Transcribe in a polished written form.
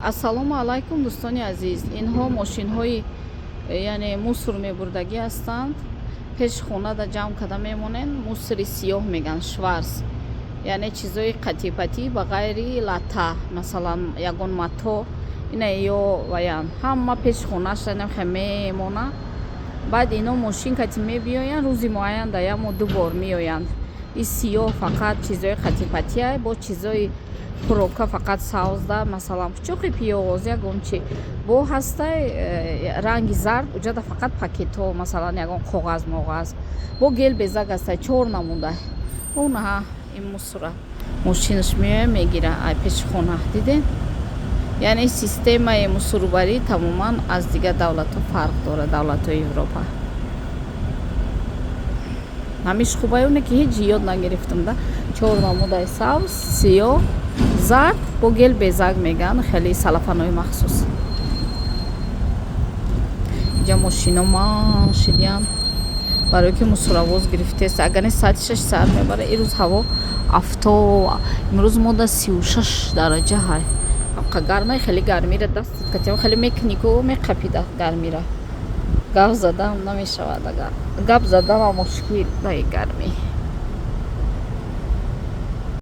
Ассалому алайкум, дӯстони азиз. Инҳо мошинҳои, яъне мусор мебурдагӣ ҳастанд. Пеши хонада ҷамъ карда мемонен. Мусори сиёҳ меган, schwarz, яъне чизои қатипатӣ, ба ғайри лата, масалан, ягон мато ина ё ваян, ҳама пеши хонаша намхе мемона. Баъд ино мошин кати мебиёянд, рӯзи муайян, да як моҳ ду бор меоянд. И сиёҳ фақат чизои қатипатия, бо чизои хӯрока фақат савзда, масалан, пучоқи пиёз, ягон чи бо ҳастай, ранги зард, уҷада фақат пакетҳо, масалан, ягон коғаз моғаз бо gelbezak ҳастай. Чор намуда онаҳа. Ин мусора мошинаш меоя, мегира ай пеши хона. Дидем, яъне системаи мусорубарӣ тамоман аз дигар давлатҳо фарқ дорад, давлатҳои Европа. Ҳамиш хубае, оне ки ҳеҷ ёд нагирифтам да. Чор намудаи: сабз, сиёҳ, зард, бо gelbezak меган, хеле салафанои махсус. Инҷа мошино ман шидиям, барое ки мусоравоз гирифтест. Агар не, соати 6 саҳар мебара. Ирӯз ҳаво афто, имрӯз мода 36 дараҷа ҳай. Ҳамқа гармай, хеле гармира дастат катиам хеле мекунику меқапида гармира. Гап задан намешавад, агар гап заданам мушкил даи гармӣ.